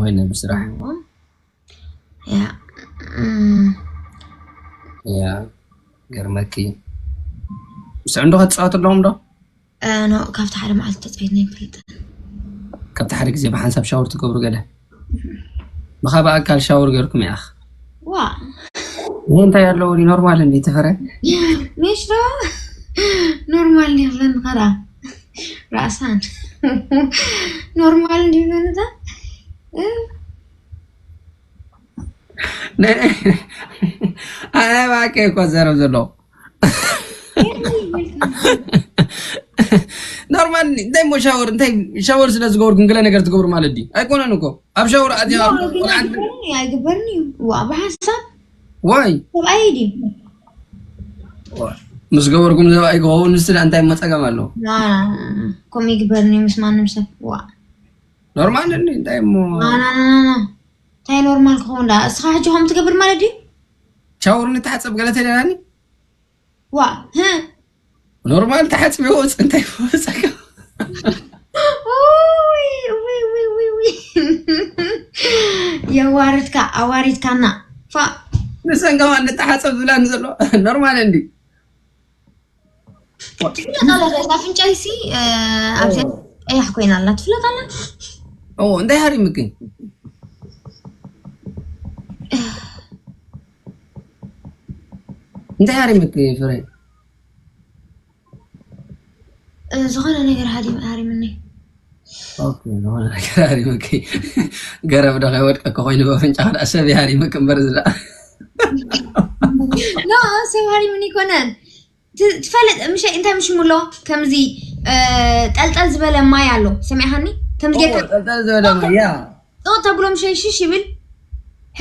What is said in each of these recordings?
ኮይነ ብስራሕ። ያ ያ ገርመኪ። ምስ ዕንዶ ክትጻወት ኣለዎም ዶ? ኖ ካብቲ ሓደ መዓልቲ ተፃይትና ይፈልጠን። ካብቲ ሓደ ግዜ ብሓንሳብ ሻወር ትገብሩ ገለ ብኻብ ኣካል ሻወር ገርኩም ያኽ ዋ ይህ እንታይ ያለው ኖርማል እንዲ ተፈረ ሜሽ ዶ ኖርማል እንዲ ይብለን ከራ ራእሳን ኖርማል እንዲ ይብለን እዛ ኣነ ባከ እኮ ዘረብ ዘሎ ኖርማል እንታይ ሞ ሻወር እንታይ ሻወር ስለ ዝገብርኩም ገለ ነገር ትገብሩ ማለት ድዩ? ኣይኮነን እኮ ኣብ ሻወር ኣትያ ኣይግበርን እዩ ዋ ብሓሳብ ዋይ ሰብኣይ ድዩ ምስ ገበርኩም ሰብኣይ ክኸውን ንስ እንታይ ሞ ጸገም ኣለዎ? ከምኡ ይግበርን እዩ ምስ ማንም ሰብ ዋ ኖርማል እንዴ እንታይ ሞ እንታይ ኖርማል ክኸውን ዳ እስኻ ሕጂ ከም ትገብር ማለት ድዩ? ሻወር ንተሓጸብ ገለ ተደላኒ ዋ ኖርማል ተሓጽቢ ወፅ እንታይ ወፀካ የዋርድካ ኣዋሪድካና ፋ ንሰን ከማን ንተሓፀብ ዝብላኒ ዘሎ ኖርማል እንዲ ትፍለጥ ኣላ እዛ ኣፍንጫይ ሲ ኣብዚ ቀያሕ ኮይና ኣላ ትፍለጥ ኣላ ኦ እንታይ ሃሪምኪ እንታይ ሃሪምኪ ፍረ ዝኾነ ነገር ሃሪምኒ ዝኾነ ነገር ሃሪምኪ ገረብ ዶ ከይወድቀ ከኮይኑ በፍንጫ ክዳ ሰብ ሃሪምኪ እምበር ዝዳ ኖ ሰብ ሃሪምኒ ይኮነን ትፈልጥ ምሸ እንታይ ምሽሙ ኣሎ ከምዚ ጠልጠል ዝበለ ማይ ኣሎ ሰሚዕካኒ ከምዚ ጌርካ ጠልጠል ዝበለ ማይ ያ ጦ ተብሎ ምሸ ሽሽ ይብል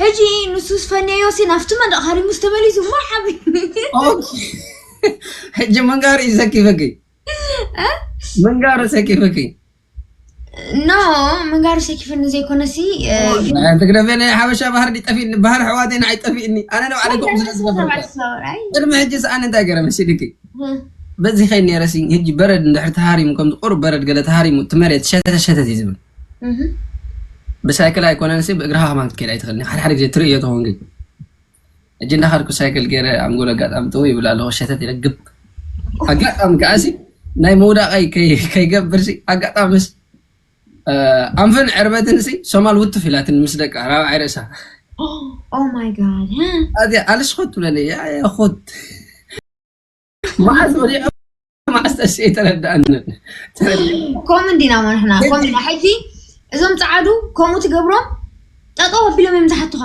ሕጂ ንሱ ዝፈነዮ ሲ ናብቲ መንደቕ ሃሪሙ ዝተመሊሱ ማሓቢ ሕጂ መንጋር እዩ ዘኪፈኪ መንጋር ሰኪፈኪ ኖ መንጋር ሰኪፍኒ ዘይኮነሲ ትግደፈ ናይ ሓበሻ ባህር ጠፊእኒ ባህር ሕዋቴ ንዓይ ጠፊእኒ ኣነ ንባዕለ ከምኡ ስለ ዝገበርኩ ቅድሚ ሕጂ ሰኣነ እንታይ ገረ መሲልኪ በዚ ከይድ ነይረ ሲ ህጂ በረድ እንድሕር ተሃሪሙ ከምዚ ቁሩብ በረድ ገለ ተሃሪሙ እቲ መሬት ሸተት ሸተት እዩ ዝብል ብሳይክል ኣይኮነን ሲ ብእግርኻ ከማን ክትከይድ ኣይትኽእልን ሓደ ሓደ ግዜ ትርእዮ ትኸውን ግን ሕጂ እንዳኸድኩ ሳይክል ገይረ ኣንጎሎ ኣጋጣሚ ጥው ይብል ኣለኹ ሸተት ኢለ ግብ ኣጋጣሚ ከዓሲ ናይ ምውዳቐይ ከይገብር ሲ ኣጋጣሚ ምስ ኣንፍን ዕርበትን ሲ ሶማል ውትፍ ኢላትን ምስ ደቃ ራብዓይ ርእሳ Oh my god. ኣዚያ ኣልስኹት ትብለኒ ያ ኹት መዓስ ወዲቐ መዓስ ተስኤ ተረዳእንን ከምኡ እንዲና ሞ ንሕና ከምኡ ኢና ሕጂ እዞም ፀዓዱ ከምኡ ትገብሮም ጠጠው ኣቢሎም እዮም ዝሓቱኻ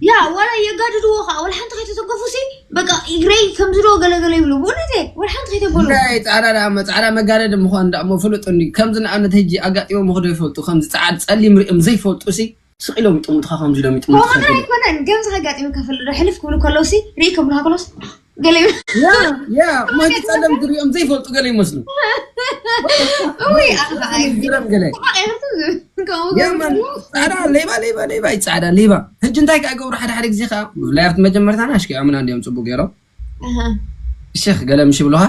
ያ ዋላ የጋድድዎ ከዓ ወላ ሓንቲ ከይተተገፉ ሲ በቃ እግረይ ከምዚ ዶ ገለገለ ይብሉ ብእውነት እየ ወላ ሓንቲ ከይተበሉ እንታይ ፃዕዳ ደኣ እሞ ፃዕዳ መጋረዲ ምኳን ደኣ እሞ ፍሉጥ እንዲ ከምዚ ንኣብነት ሕጂ ኣጋጢሞም ይኽዶ ይፈልጡ ከምዚ ፃዓድ ፀሊም ሪኦም ዘይፈልጡ ሲ ስቕ ኢሎም ይጥምቱኻ ከምዚ ኢሎም ይጥምቱኻ ከምኡ ኣይኮነን ገምዚ ከጋጢሙካ ፈልጡ ዶ ሕልፍ ክብሉ ከለውሲ ርኢ ከብሉካ ከለውስ ገለ ያ ያ ማጂ ጸለምቲ ሪኦም ዘይፈልጡ ገለ ይመስሉ ወይ ኣኻ ግረም ገለ ጻዕዳ ሌባ ሌባ ሌባ ይጻዕዳ ሌባ ሕጂ እንታይ ከኣ ገብሩ ሓደ ሓደ ግዜ ከኣ ብፍላይ ኣብቲ መጀመርታና ኣሽኪዖምና እንዲኦም ጽቡቅ ገይሮም ሽክ ገለ ምሽ ይብሉኻ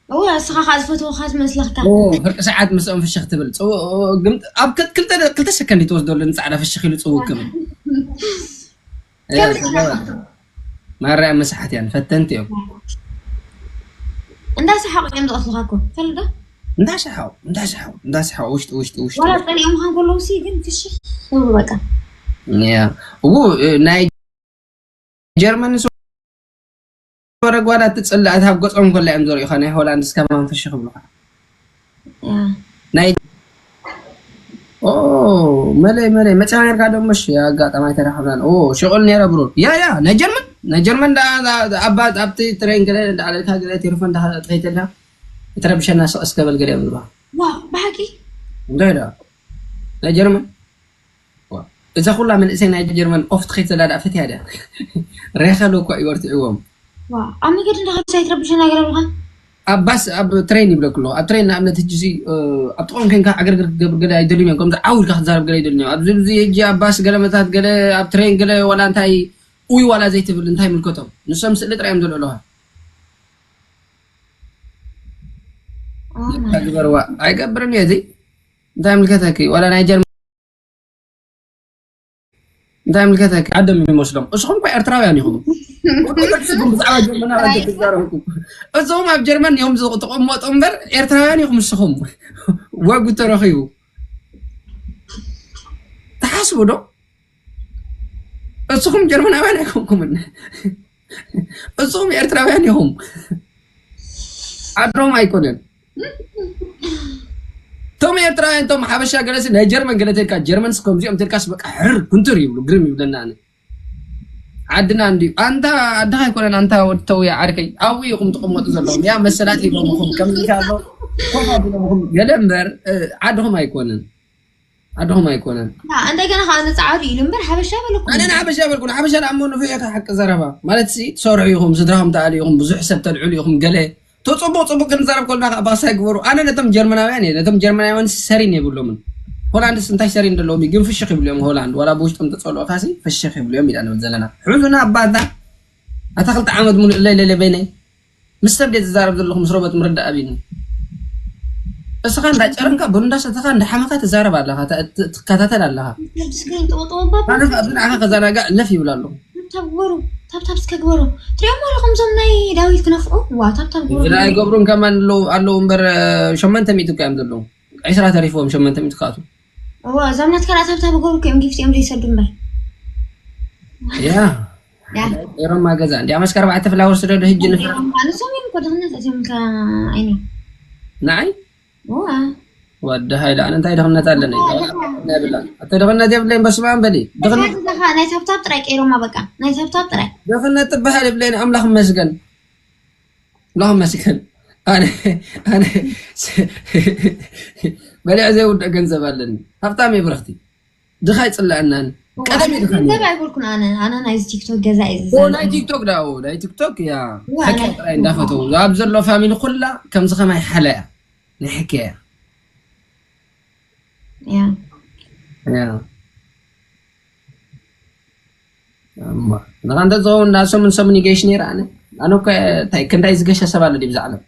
እወ እስኻ ከዓ ዝፈትወኻ ዝመስለካ ፍርቂ ሰዓት ምስኦም ፍሽኽ ትብል ኣብ ክልተ ሰከንድ ትወስደሉ ንፃዕዳ ፍሽኽ ኢሉ ፅውቅ ክብል ማርያ መሳሓት እያን ፈተንቲ እዮም እንዳሰሓቁ እዮም ዝቐትልካ እኮ ፈልዶ እንዳሰሓቁ እንዳሰሓቁ እንዳሰሓቁ ውሽጢ ውሽጢ ውሽጢ ዋላ ፀሊኦም ምዃን ከለዉ ሲ ግን ፍሽኽ ይብሉ በቃ እው ናይ ጀርመን ንስ ወረ ጓዳ ትፅላእ እታ ኣብ ገፆም ከላ እዮም ዘርእዩኻ ናይ ሆላንድ እስከ ማንፈሽ ክብሉኻ ናይ መለይ መለይ መፅያ ነርካ ዶ መሽ ኣጋጣሚ ኣይተራኸብናን ሽቁል ነረ ብሩር ያ ያ ናይ ጀርመን ናይ ጀርመን ኣባ ኣብቲ ትሬን ገለ እንዳዓለልካ ገለ ቴሌፎን እንዳተኸይተልካ የተረብሸና ስቕ እስከበል ገለ ይብሉኻ ብሓቂ እንታይ ዳ ናይ ጀርመን እዛ ኩላ መንእሰይ ናይ ጀርመን ኦፍ ትኸይድ ዘላ ዳኣ ፈትያ ድያ ሬኸሎ እኳ እዩ ወርትዕዎም ኣብ መገዲ እንዳኸድሳ ይትረብሸና ገለ ብልኻ ኣብ ባስ ኣብ ትሬን ይብለኩ ኣለኹ ኣብ ትሬን ንኣብነት ህጂ ሲ ኣብ ጥቕኦም ኮንካ ዕግርግር ክትገብር ገለ ኣይደልዩን እዮም ከምዚ ዓው ኢልካ ክትዛረብ ገለ ኣይደልዩን እዮም ኣብዚ እዚ ህጂ ኣብ ባስ ገለ መታት ገለ ኣብ ትሬን ገለ ዋላ እንታይ ኡይ ዋላ ዘይትብል እንታይ ምልከቶም ንሶም ስእሊ ጥራይ እዮም ዘልዕሉኻ ግበርዋ ኣይገብርን እዩ እዚ እንታይ ምልከተኪ ዋላ ናይ ጀርመን እንታይ ምልከተካ? ዓዶም ይመስሎም። እስኹም እኮ ኤርትራውያን ኢኹም። ወደኩም ብዛዕባ ጀርመናውያን ትዛረብኩም። እዞም ኣብ ጀርመን እዮም ዝቕመጡ እምበር ኤርትራውያን ኢኹም እስኹም። ወጉ ተረኺቡ። ትሓስቡ ዶ? እስኹም ጀርመናውያን ኣይኮንኩምን። እስኹም ኤርትራውያን ኢኹም። ዓዶም ኣይኮነን። እቶም ኤርትራውያን፣ እቶም ሓበሻ ገለሲ ናይ ጀርመን ገለ ተልካ፣ ጀርመን ስ ከምዚኦም ተልካስ በቃ ሕርር ኩንትር ይብሉ፣ ግርም ይብለና። ኣነ ዓድና እንድዩ። ኣንታ ዓድኻ ኣይኮነን፣ ኣንታ ወዲ ተውያ ዓርከይ፣ ኣብኡ ኢኹም ትቕመጡ ዘለኹም። ያ መሰላት ሂቦምኹም፣ ከምዚ ኣሎ፣ ኮፍ ኣቢሎምኹም። ገለ እምበር፣ እ፣ ዓድኹም ኣይኮነን። ዓድኹም ኣይኮነን። ያ፣ እንደገና ከዓ ንጻዕሩ ኢሉ እምበር ሓበሻ በለኩም። ኣነ ንሓበሻ በልኩ፣ ንሓበሻ ንኣሞ ንፉዕ ኢኻ፣ ሓቂ ዘረባ። ማለት ሲ፣ ትሰርሑ ኢኹም፣ ስድራኹም ትኣልዩ ኢኹም፣ ብዙሕ ሰብ ተልዕሉ ኢኹም፣ ገለ። ቶ ጽቡቕ ጽቡቕ ክንዛረብ ከለና ከዓ ባእሲ ኣይግበሩ። ኣነ ነቶም ጀርመናውያን እየ፣ ነቶም ጀርመናውያን ሰሪን የብሎምን። ሆላንድስ እንታይ ሰሪን ዘለዎም እዩ? ግን ፍሽኽ ይብሉ እዮም ሆላንድ። ዋላ ብውሽጦም ተጸልኦካ ሲ፣ ፍሽኽ ይብሉ እዮም ኢና ንብል ዘለና። ሕዙና ኣባታ፣ ኣታ ክልተ ዓመት ሙሉእ ለይለለ በይነይ። ምስ ሰብ ድየ ዝዛረብ ዘለኹ? ምስ ሮቦት ምርዳእ ኣቢኒ። እስኻ እንዳ ጨረንካ፣ ቡን እንዳ ሰተኻ፣ እንዳ ሓመኻ ትዛረብ ኣለኻ፣ ተ-፣ ት-፣ ትከታተል ኣለኻ። ስክሪን ጠወጠወባ። ኣነ ከኣ ብንዓኻ ከዘናጋዕ ለፍ ይብል ኣለኹ። ታብታብ ግበሩ፣ ታብታብ እስከ ግበሩ። ትሪኦም ኣለኹም እዞም ናይ ዳዊት ክነፍዑ? ዋ፣ ታብታብ ግበሩ። ዝላ ኣይገብሩን ከማን ኣለዉ፣ ኣለዉ እምበር፣ ሸሞንተ ሚእቲ እኮ እዮም ዘለዉ። ዕስራ ተሪፍዎም፣ ሸሞንተ ሚእቲ ክኣትዉ። እዋ፣ እዞም ናትካ ደኣ ታብታብ ግበሩ እኮ እዮም ጊፍት እዮም ዘይሰዱ እምበር። ያ። ያ። ኤሮማ ገዛ እንዲ ኣመስከ ኣርባዕተ ፍላወር ስደዱ ህጂ ንፍራ። ንሶም እዮም እኮ ድኽነት እዚኦም ከ ኣይኒ። ንዓይ? እዋ። ወዲ ሃይለ፣ ኣነ እንታይ ድኽነት ኣለኒ? እዋ፣ ድኻ። ናይ ብላ። ኣተ ድኽነት የብለይን፣ በስመ ኣብ በሊ። ድኽነት ድኻ፣ ናይ ታብታብ ጥራይ ቀይሮማ በቃ። ናይ ታብታብ ጥራይ። ድኽነት ትበሃል የብለይን፣ ኣምላኽ ይመስገን። ኣምላኽ ይመስገን። ኣነ፣ ኣነ በሊዐ ዘይውዳእ ገንዘብ ኣለኒ። ሃብታም እየ ብረኽቲ። ድኻ ኣይጽለኣናን። እዋ፣ ቀደም እዩ ድኻ ነይሩ። ገንዘብ ኣይበልኩን ኣነ። ኣነ ናይዚ ቲክቶክ ገዛ እየ ኦ፣ ዝዛረብ። ናይ ቲክቶክ ዳ፣ ኦ፣ ናይ ቲክቶክ ያ። እዋ፣ ሕክያ ናይ ጥራይ እንዳፈተው። ኣብ ዘሎ ፋሚሊ ኩላ ከምዚ ከማይ ሓላ እያ። ናይ ሕክያ እያ። ያ። ያ። እማ፣ ንኻ እንተ ዝኸውን ናብ ሰሙን ሰሙን ይገይሽ ነይረ ኣነ። ኣነ እኮ እንታይ፣ ክንዳይ ዝገሸ ሰብ ኣሎ ድዩ ብዛ ዓለም?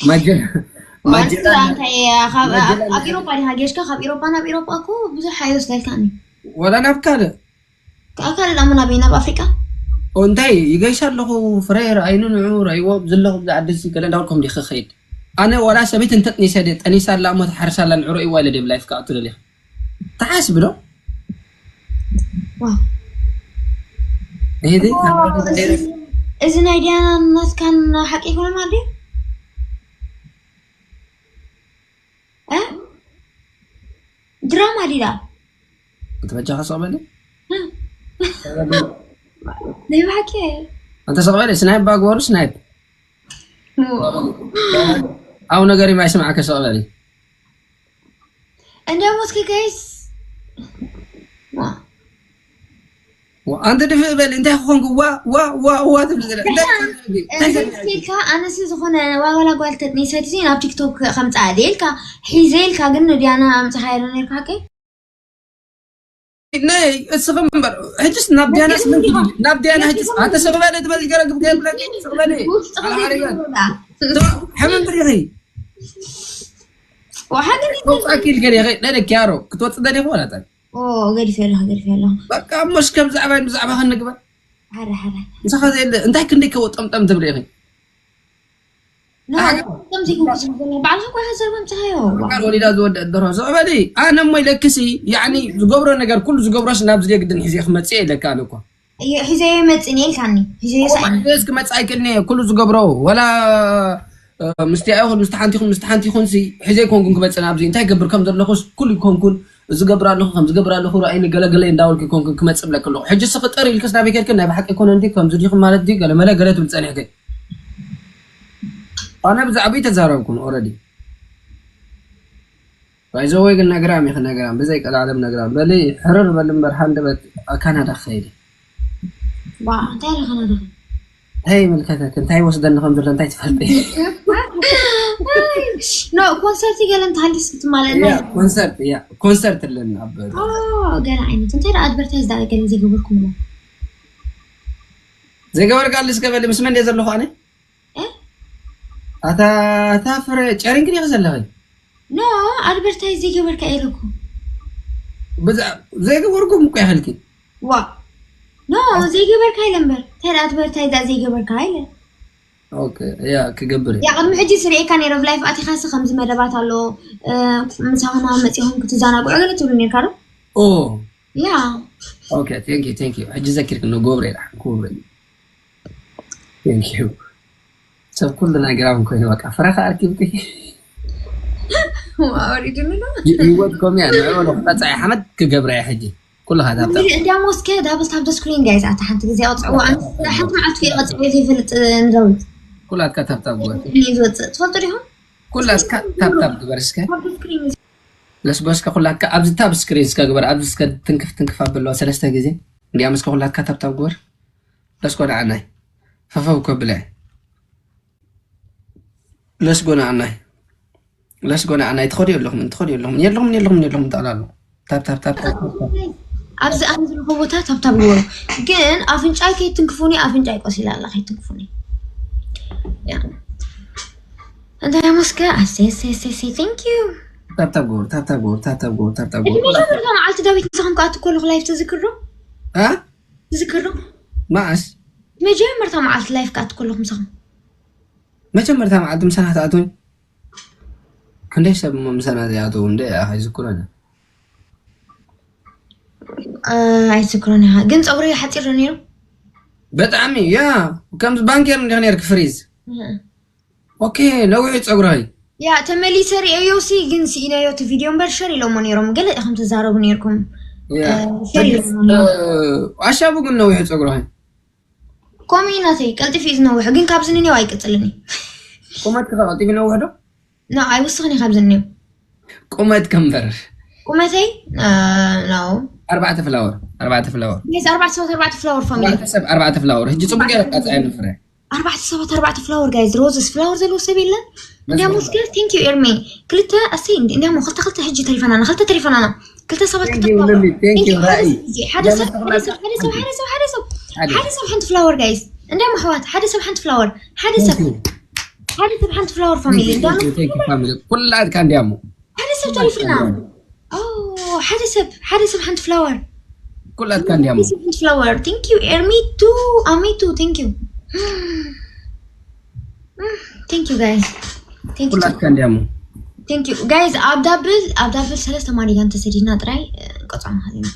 ማጀ-፣ ማጀ-፣ እንታይ፣ ካብ፣ ኣብ፣ ማጀ-፣ ኣብ ኢሮጳ ዲኻ ጌሽካ? ካብ ኢሮጳ ናብ ኢሮጳ እኮ ብዙሕ ኣይወስደልካን እዩ። ወላ ናብ ካልእ? ካብ ካልእ ዳሞ ናበይ? ናብ ኣፍሪቃ? ኦ፣ እንታይ ይገይሽ ኣለኹ? ፍረ ረኣይኑ ንዑ ረእይዎ ዘለኹ ብዛ ዓዲ እዚ ገለ እንዳበልኩም ዲኺ ክኸይድ? ኣነ ወላ ሰበይቲ እንተጥኒሰ ድየ፣ ጠኒሳ ኣላ እሞ ትሓርስ ኣላ ንዑ ረእይዋ ኢለ ድየ ብላይፍ ክኣቱ ደሊኹ? ተሓስቢ ዶ? ዋው። ይሄ ኦ፣ እዚ፣ እዚ ናይ ዲያና ናትካን ሓቂ ይኮነ ማለት ድዩ? እ? ድራማ ዲዳ? ክትበጃ ከሰቕበሊ? እ? ናይ ብሓቂ? ኣንተ ሰቕበሊ፣ ስናይፕ ባግባሩ ስናይፕ። ኦ። ኣብ ነገር የማይስማዕከ ሰቕበሊ። እንደ ሞትኪ ጋይስ። ዋ። ዋ፣ ኣንተ ድፍእ በል፣ እንታይ ክኾንኩ? ዋ፣ ዋ፣ ዋ፣ ዋ ትብል ዘለ። እንታይ ደሓን፣ ክኾንኩ? እንታይ እ፣ ዘለ? ኢልካ፣ ኣነሲ ዝኾነ ዋላ ጓል ተጥኒሰት ሲ ናብ ቲክቶክ ከምጽኣ ድየ ኢልካ፣ ሒዘ ኢልካ፣ ግን ንዲያና ኣምጽኻያ ዶ ነርካ ሓቀይ? ነይ፣ እስኺ እምበር፣ ሕጅስ ናብ ዲያና ነይ፣ ስምን ነይ፣ ትብል? ናብ ዲያና ነይ፣ ሕጅስ፣ ነይ፣ ኣንተ ስቕ በል ትበል፣ ገረግብ ከይብለኪ፣ ስቕ በል። ውስጥኺ ኣላ ዓረጋት። ዘይብላ። ሕመም ትሪኺ? ወሓደ ክትወፅእ ኣኪል ገለ ይኸ-፣ ደለ ኪያሮ፣ ክትወፅእ ደሊኹ ወላ ታይ? ኦ፣ ገዲፈ ኣለኹ፣ ገዲፈ ኣለኹ። በቃ፣ እሞ እስከ ብዛዕባይ ብዛዕባ ክንግበር። ሓደ፣ ሓደ። ምሳኻ ዘየለ፣ እንታይ ክንደይ ከወጠምጠም ትብሊ ኢኺ? ኖ፣ ሓቂ። ከምዚ ይኩን ክስብ ዘሎ፣ ባዕልኻ እኮ ኢኻ ዘረባ ኣምጽኻዮ። ዋ። ቃል ወሊዳ ዝወደአት ደርሆ። ስቕ በሊ፣ ኣነ እሞ ኢለክሲ፣ ያዕኒ፣ ዝገብሮ ነገር፣ ኩሉ ዝገብሮስ ናብዚ ግድን ሒዘ ክመጽእ ኢለካ ኣነ እኮ። እየ፣ ሒዘዮ ይመጽእ እየ ኢልካኒ። ሒዘዮ እኮ ሳእኒ። ሒዘዮስ ክመጽእ ኣይክእልን እየ፣ ኩሉ ዝገብሮ፣ ወላ፣ እ፣ ምስቲ ኣይኹን፣ ምስቲ ሓንቲ ይኹን፣ ምስቲ ሓንቲ ይኹን ሲ፣ ሒዘ ይኮንኩን ክመጽእ ናብዚ፣ እንታይ ገብር ከም ዘለኹስ ኩሉ ይኮንኩን፣ እዚ ገብር ኣለኹ፣ ከምዚ ገብር ኣለኹ፣ ረኣይኒ ገለ ገለ እንዳበልኩ ይኮንኩን ክመጽእ ብለክ ኣለኹ። ሕጂ ስኽጥር ኢልክስ ናበይ ከድክን? ናይ ብሓቂ ይኮነ እንዲ፣ ከምዚ ዲኹም ማለት ድዩ? ገለ መለ ገለ ትብል ጸኒሕኪ። ኣነ ብዛዕባይ ተዛረብኩን ኦረዲ። ባይዘወይ ግን ነግራም ኢኺ፣ ነግራም፣ ብዘይ ቀልዓለም ነግራም። በሊ ሕርር በሊ እምበር፣ ሃንደበት ኣብ ካናዳ ክኸይድ። ዋ፣ እንታይ ኢለ ካናዳ? እንታይ ይምልከተክ? እንታይ ይወስደኒ ከም ዘሎ እንታይ ትፈልጢ? ኖ፣ ኮንሰርት ገለ እንተሃልዩስ ክትማለና እያ፣ እዩ። ኮንሰርት እያ፣ ኮንሰርት ኣለና ኣብ ኦ፣ ገለ ዓይነት። እንታይ ደኣ ኣድቨርታይዝ ደኣ ገለ ዘይገበርኩምዎ? ዘይገበርካሉ እስከ በሊ፣ ምስ መን ድየ ዘለኹ ኣነ? እ? ኣታ፣ ኣታ ፍረ፣ ጨሪንኪ ዲኺ ዘለኺ? ኖ፣ ኣድቨርታይዝ ዘይገበርካ ኢለኩ። ብዛ ዘይገበርኩም እኮ ይኸልኪ። ዋ ኖ ዘይገበርካ ኢለ እምበር እንታይ ደኣ ትበል እንታይ ደኣ ዘይገበርካ ኢለ ኦኬ ያ ክገብር እየ። ያ ቅድሚ ሕጂ ስርኤካ ነይረ ብላይፍ ኣቲኻሲ ከምዚ መደባት ኣሎ እ፣ ምሳኹና መፂኹም ክትዘናግዑ ገለ ትብሉ ነርካ ዶ ኦ ያ ኦኬ thank you thank you ሕጂ ዘኪርክኒ ገብረ ኢላ ክብረ thank you ሰብ ኩሉ ናይ ግራም ኮይኑ በቃ ፍረኻ ኣርኪብኪ ኣውሪድኒ ዶ ህይወት ኮም እያ ንዕኡ ንክቐፅዕ ሓመድ ክገብራ እየ ሕጂ ኩልኻ ታብታ እንዲያሞ እስከ ዳብል ታብ ስክሪን ጋይዝ ኣታ ሓንቲ ግዜ ኣውፅዕዋ ሓንቲ መዓልቲ ክየ ቀፅዕ ዘይፈልጥ ንዳዊት ኩላትካ ታብታብ ግበር እዩ ዝወፅእ ትፈልጡ ዲኹም ኩላትካ ታብታብ ግበር እስከ ታብ ስክሪን ለስጎ እስከ ኩላትካ ኣብዚ ታብ ስክሪን እስከ ግበር ኣብዚ እስከ ትንክፍ ትንክፍ ኣብለዋ ሰለስተ ግዜ እንዲያም እስከ ኩላትካ ታብታብ ግበር ለስጎ ንዓናይ ፈፈው ከብለ ለስጎ ንዓናይ ለስጎ ንዓናይ ትኸዱ የለኹም ትኸዱ የለኹም የለኹም የለኹም የለኹም ጠቕላሉ ታብ ታብ ታብ ታብ ታብ ታብ ኣብዚ ኣነ ዝረኸቦ ቦታ ታብታብ ግበሩ ግን ኣፍንጫይ ከይትንክፉኒ ኣፍንጫይ ቆሲላ ኣላ ከይትንክፉኒ ያ። እንታይ ሞስከ ኣሴሴሴሴ thank you ታብታብ ግበሩ ታብታብ ግበሩ ታብታብ ግበሩ ታብታብ ግበሩ መጀመርታ መዓልቲ ዳዊት ምሳኹም ከኣቱ ከለኹ ላይፍ ትዝክር ዶ አ ትዝክር ዶ መዓስ መጀመርታ መዓልቲ ላይፍ ከኣቱ ከለኹ ምሳኹም መጀመርታ መዓልቲ ምሳና ክትኣትወኝ ክንደይ ሰብ እሞ ምሳና ዘይኣተው እንደ ኣይዝክሮን ኣይዝክሮን ኢኻ ግን ፀጉሪ ሓፂር ዶ ነይሩ ብጣዕሚ ያ ከምዚ ባንኬር እንዲኽ ነርክ ፍሪዝ ኦኬ ነዊሑ ፀጉርኸይ ያ ተመሊሰ ሪኦዮ ሲ ግን ስኢነዮ እቲ ቪድዮ እምበር ሸር ኢሎሞ ነይሮም ገለ ኢኹም ትዛረቡ ነይርኩም ሸር ኢሎሞ ኣሻቡ ግን ነዊሑ ፀጉርኸይ ከምኡ እዩ ናተይ ቀልጢፉ እዩ ዝነውሑ ግን ካብዚ ንኔው ኣይቅፅልን እዩ ቁመት ክኸ ቀልጢፉ ይነውሕ ዶ ኖ ኣይውስኽን እዩ ካብዚ ንኔው ቁመት ከምበር ቁመተይ ነው ኣርባዕተ ፍላወር ኣርባዕተ ፍላወር ጋይዝ ኣርባዕተ ሰባት ኣርባዕተ ፍላወር ፋሚሊ ኣርባዕተ ሰብ ኣርባዕተ ፍላወር ሕጂ ፅቡቅ ገይረ ቃፅዐ ንፍረ ኣርባዕተ ሰባት ኣርባዕተ ፍላወር ጋይዝ ሮዝስ ፍላወር ዘለዎ ሰብ የለን እንዲያሞ እስከ thank you ኤርሚ ክልተ ኣሰይ እንዲያሞ ክልተ ክልተ ሕጂ ተሪፈናና ክልተ ተሪፈናና ክልተ ሰባት ክልተ ፍላወር Thank you Thank you። ራእይ ሓደ ሰብ ሓደ ሰብ ሓደ ሰብ ሓደ ሰብ ሓደ ሰብ ሓደ ሰብ ሓንቲ ፍላወር ጋይዝ እንዲያሞ ኣሕዋት ሓደ ሰብ ሓንቲ ፍላወር ሓደ ሰብ ሓደ ሰብ ሓንቲ ፍላወር ፋሚሊ እንዲያሞ ኩላትካ እንዲያሞ ሓደ ሰብ ተሪፍና ኦ ሓደ ሰብ ሓደ ሰብ ሓንቲ ፍላወር ኩላትካ እንዲያሞ ሓንቲ ፍላወር thank you ኤርሚ ቱ ኣሚ ቱ thank you thank you guys thank you ኩላትካ እንዲያሞ thank you guys ኣብ ዳብል ኣብ ዳብል ሰለስተ ማኒጋን ተሰዲድና ጥራይ ቀጻ ማለት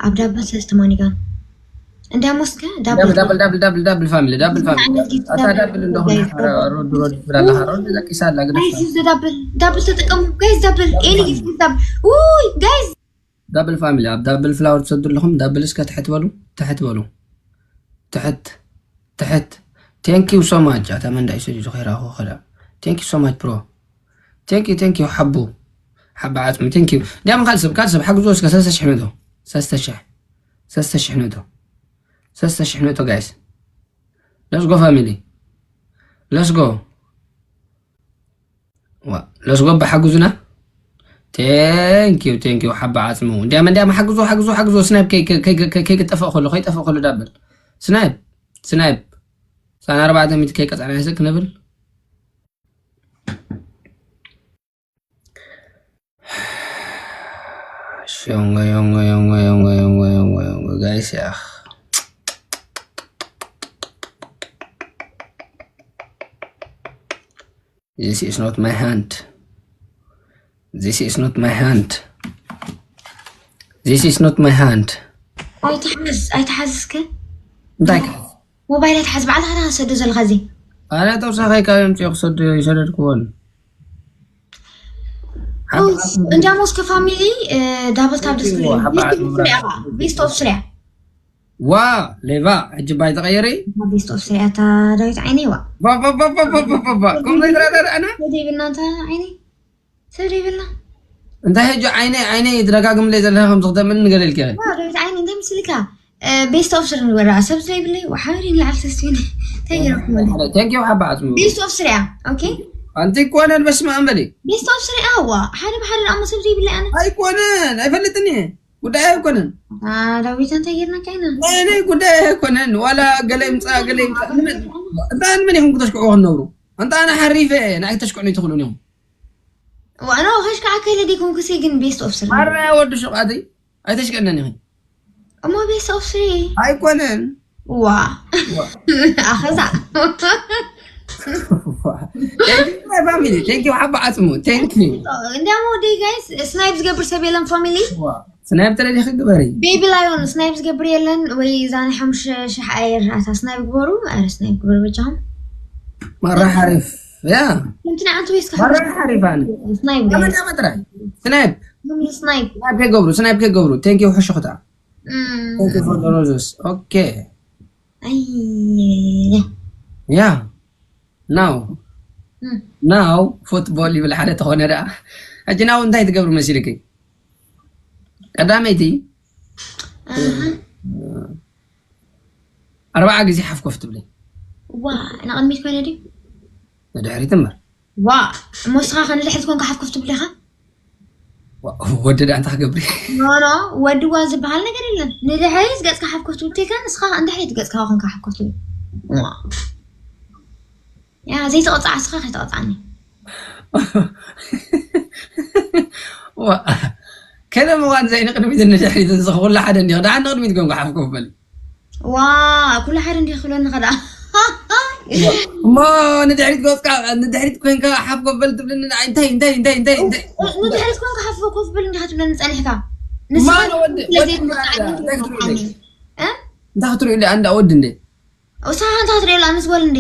ኣብ ዳብል ሰለስተ ማኒጋን እንዲያሞ እስከ ዳብል ዳብል ዳብል ዳብል ዳብል ፋሚሊ ዳብል ፋሚሊ ኣታ ዳብል እንደሆነ ሮድ ሮድ ትብላለኻ ሮድ ዘቂሳ ኣላ ግደፍ ጋይዝ ዳብል ዳብል ተጠቀሙ ጋይዝ ዳብል ኤኒ ጊፍት ዳብል ውይ ጋይዝ ዳብል ፋሚሊ ኣብ ዳብል ፍላወር ትሰዱ ኣለኹም ዳብል እስከ ትሕት በሉ ትሕት በሉ ትሕት ትሕት thank you so much ኣታ መንዳ ይሰዱ ዝኸይራኹ ኸዳ thank you so much bro thank you thank you ሓቡ ሓባ ዓጽሚ thank you እንዲያም ካልሰብ ካልሰብ ሓግዞ እስከ ሰለስተ ሽሕ ነቶ ሰለስተ ሽሕ ሰለስተ ሽሕ ነቶ ሰለስተ ሽሕ ነቶ ጋይስ let's go family let's go let's go ብሓግዙና thank you thank you ሓባ ዓጽሙ እንዲያም እንዲያም ሓግዞ ሓግዞ ሓግዞ ስናይፕ ከይቅጠፈእ ከሎ ከይጠፈእ ከሎ ዳብል ስናይፕ ስናይፕ ሳና ኣርባዕተ ሚእቲ ከይቀጻዕና ይስእ ክንብል Jonge, jonge, jonge, jonge, jonge, jonge, jonge, guys, ja. This is not my hand. This is not my hand. This is not my hand. ኣይትሓዝ ኣይትሓዝ እስከ እንታይ ክሓዝ ሞባይል ኣይትሓዝ ባዕልኻ ኢኻ ትሰዶ ዘለኻ እዚ ኣነ ተውሳኸይ ካብ የምፅኦ ክሰዶ ይሰደድክዎን እንጃ ሞስኮ ፋሚሊ ዳብል ታብ ስክሪን ቤስት ኦፍ ስሪያ ዋ ሌባ ሕጂ ባይ ተቐየሪ ቤስት ኦፍ ስሪያ እታ ዳዊት ዓይነይ ዋ ከምዘይትረዳዳእና ዘይብልና እንታይ ዓይነይ ሰብ ዘይብልና እንታይ ሕጂ ዓይነይ ዓይነይ ትደጋግምለይ ዘለኻ ከም ዝኽተምኒ ንገለልኪ ዋ ዳዊት ዓይነይ እንታይ ምስልካ ቤስት ኦፍ ስሪ ንበራ ሰብ ዘይብለይ ሓበሪ ንላዕሊ ተስቲኒ እንታይ ገረኩም ቴንኪው ሓባ ዓፅሙ ቤስት ኦፍ ስሪያ ኦኬ ኣንቲ ኮነን በስመ ኣም በሊ ቤስት ኦፍ ስሪያ ዋ ሓደ ብሓደ ደኣ ሰብ ዘይብለይ ኣነ ኣይኮነን ኣይፈልጥን እየ ጉዳይ ኣይኮነን ዳዊት እንታይ ጌርናካ ኢና ናይ ጉዳይ ኣይኮነን ዋላ ገለ ይምፃ ገለ ይምፃ እንታ ንመን ኢኹም ክተሽክዕዎ ክንነብሩ እንታ ኣነ ሓሪፈ እየ ንዓይ ክተሽክዑኒ ትኽእሉን ኢኹም ዋኖ ኸሽ ከዓ ከይለ ዲኩም ክሲ ግን ቤስት ኦፍ ስሪ ኣረ ወዲ ሹቃተይ ኣይተሽቀነን ኢኺ። እሞ ቤት ሰው ስሪ ኣይኮነን። ዋ ኣኸዛ Thank you, my family. Thank you, ሓባ ዓጽሙ። Thank you. እንዲያሞ ወደ ጋይስ ስናይፕ ዝገብር ሰብ የለን ፋሚሊ። ስናይፕ ተለሊኺ ግበሪ። ቤቢ ላዮን ስናይፕ ዝገብር የለን ወይ? እዛ ናይ ሓሙሽተ ሽሕ ኣየር ኣታ ስናይፕ ግበሩ። ኣረ ስናይፕ ግበሩ በጃኹም። መራ ሓሪፍ። ያ ከምቲ ንዓንቱ ወይስ መራ ሓሪፍ። ኣነ ስናይፕ ኣመጣ መጥራይ። ስናይፕ ስናይፕ ስናይፕ ከይገብሩ፣ ስናይፕ ከይገብሩ። Thank you፣ ሕሹኽታ። እም፣ Thank you for the roses. Okay. ኣይ Yeah. Now. Now football ይብል ሓደ ተኾነ ደኣ። ሕጂ ናው እንታይ ትገብሩ መሲልኪ? ቀዳመይቲ ኣሃ። ኣርባዓ ግዜ ሓፍ ኮፍ ትብሊ። ዋ ንቕድሚት ኮይነ ድዩ? ንድሕሪት እምበር። ዋ እሞ እስኻ ከ ንድሕሪት ኮንካ ሓፍ ኮፍ ትብል ኢኻ? ዋ፣ ወዲ ደኣ እንታይ ክገብሪ? ኖ ኖ ወዲ ዋ ዝበሃል ነገር የለን። ንድሕሪት ገጽካ ሓፍ ኮፍ ትብል ተይካ ንስኻ ከ ንድሕሪት ገጽካ ኮንካ ሓፍ ኮፍ ትብል። ዋ ያ ዘይተቐጻዕ እስኻ ከይተቐጻዕኒ። ዋ፣ ከለ ምዃን ዘይንቕድሚት ንድሕሪት ንስኻ ኩሉ ሓደ እንዲኻ። ደኣ ንቕድሚት ኮንካ ሓፍ ኮፍ በል። ዋ ኩሉ ሓደ እንዲህ ክብለኒ ኸዳ እሞ ንድሕሪት ገጽካ ንድሕሪት ኮንካ ሓፍ ኮፍ በል ትብልኒ ንዓይ እንታይ እንታይ እንታይ እንታይ እንታይ ንድሕሪት ኮንካ ሓፍ ኮፍ በል እንዲኻ ትብለኒ ጸኒሕካ ማን ወዲ ወዲ እንታይ ክትሪኡ ኣለይ እንታይ ክትሪኡ ኣለይ ኣንዳ ወዲ እንዴ እሳ እንታ ክትሪኡ ኣነስ ጓል እንዴ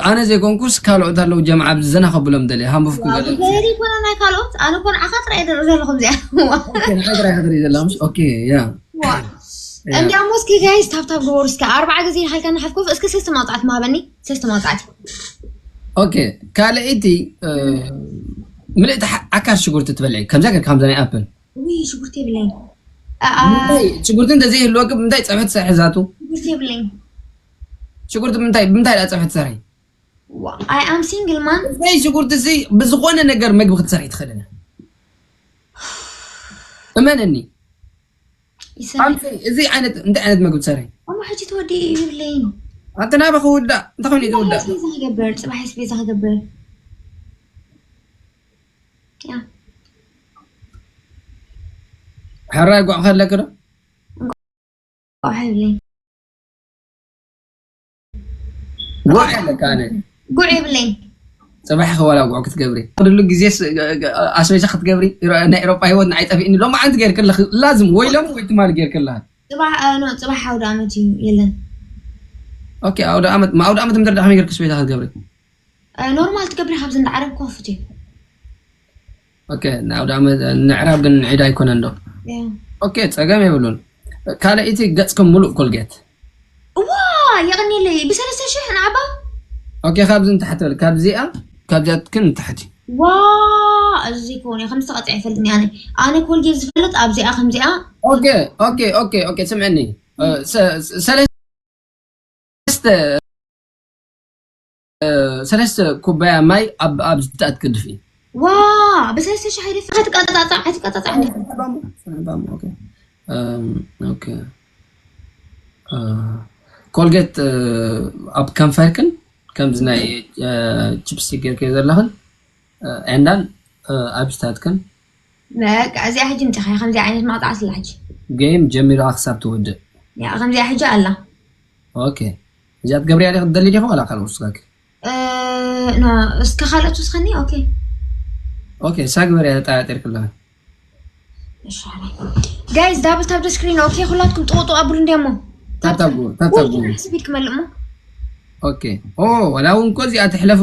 ኣነ ዘይኮንኩስ ካልኦት ኣለዉ ጀምዓ ኣብዚ ዘና ከብሎም ደልየ ሃንቡፍኩም ገለ ገሪ ኮነ ናይ ካልኦት ኣነ ኮን ዓኻ ጥራይ ደር ዘለኹም እዚኣ ንዓይ ጥራይ ክትርኢ ዘላ ኦኬ ያ እንዲያሞ እስኪ ጋይስ ታብታብ ግበሩ እስኪ ኣርባዓ ግዜ ኢልካ ንሓፍኮፍ እስኪ ሰስቲ ማውፃዕቲ ማሃበኒ ሰስቲ ማውፃዕቲ ኦኬ ካልኣይቲ ምልእቲ ዓካር ሽጉርቲ ትበልዒ ከምዛ ገርካ ከምዛ ናይ ኣፕል ውይ ሽጉርቲ የብለይን ሽጉርቲ እንተዘይህልወኪ ብምንታይ ፀብሒ ትሰርሒ ዛቱ ሽጉርቲ የብለይን ሽጉርቲ ብምንታይ ብምንታይ ዳ ፀብሒ ትሰርሒ I am single man ብዘይ ሽጉርቲ እዚ ብዝኾነ ነገር መግቢ ክትሰርሒ ትኽእልን እመነኒ እዚ ዓይነት እንታይ ዓይነት መግቢ ትሰርሒ እሞ ሕጂ ተወዲ ይብለይን ኣቲ ናበ ክውዳእ እንታይ ኮይኑ ዝውዳእ ስቤዛ ክገብር ፅባሕ ስቤዛ ክገብር ሕራይ ጓዕ ከለክ ዶ ጓዕ ይብለይን ጓዕ ኣለካ ኣነ ጉዕ ይብለይን ፅባሕ ከዋላ ጉዕ ክትገብሪ ክድሉ ግዜ ኣስቤዛ ክትገብሪ ናይ ኤሮጳ ህይወት ንዓይ ጠፊእኒ ሎም ዓንቲ ገይርክለክ ላዝም ወይ ሎም ወይ ትማሊ ገይርክለክ ፅባሕ ኖ ፅባሕ ኣውደ ኣመት እዩ የለን ኦኬ ኣውደ ኣመት ኣውደ ኣመት ምድር ዳኸመይ ገይርክ ኣስቤዛ ክትገብሪ ኖርማል ትገብሪ ካብዚ እንዳዓረብ ክኸፍት እዩ ኦኬ ንኣውደ ኣመት ንዕራብ ግን ንዒድ ኣይኮነን ዶ ኦኬ ፀገም የብሉን ካልኣይቲ ገፅኩም ሙሉእ ኮልጌት እዋ የቐኒለይ ብሰለስተ ሽሕ ንዓባ ኦኬ ካብዚ ንታሕቲ በል ካብዚኣ ካብዚኣትክን ንታሕቲ ዋ እዚ ዘይከውን እየ ከምዚ ተቐፂዐ ይፈልጥኒ ኣነ ኣነ ኮልጌት ዝፈልጥ ኣብዚኣ ከምዚኣ ኦኬ ኦኬ ኦኬ ኦኬ ስምዕኒ ሰለስተ ሰለስተ ኩባያ ማይ ኣብ ኣብ ዝትኣት ክድፊ ዋ ብሰለስተ ሽሕ ይደፊ ከትቀጣጣዕ ከትቀጣጣዕ ኮልጌት ኣብ ከንፈርክን ከምዚ ናይ ችፕስቲክ ጌርክዮ ዘለኽን ዕንዳን ኣብ ዝትኣትክን በቃ እዚኣ ሕጂ ምፅኻ ከምዚ ዓይነት ማውፃዕቲ ኣላ ሕጂ ጌም ጀሚራ ክሳብ ትውድእ ከምዚኣ ሕጂ ኣላ ኦኬ እዚኣ ትገብርያ ዲኺ ትደሊ ዲኺ ዋላ ካልኦት ስጋኪ ኖ እስከ ካልኦት ውስኸኒ ኦኬ ኦኬ እሳ ግበርያ ተጣያጢርክላ ጋይስ ዳብል ታብ ስክሪን ኦኬ ኩላትኩም ጥውጡ ኣብሉ እንዲያሞ ታብታብ ታብታብ ስቢድ ክመልእ ሞ ኦኬ ኦ ዋላ እውን እኮ እዚኣ ትሕለፍ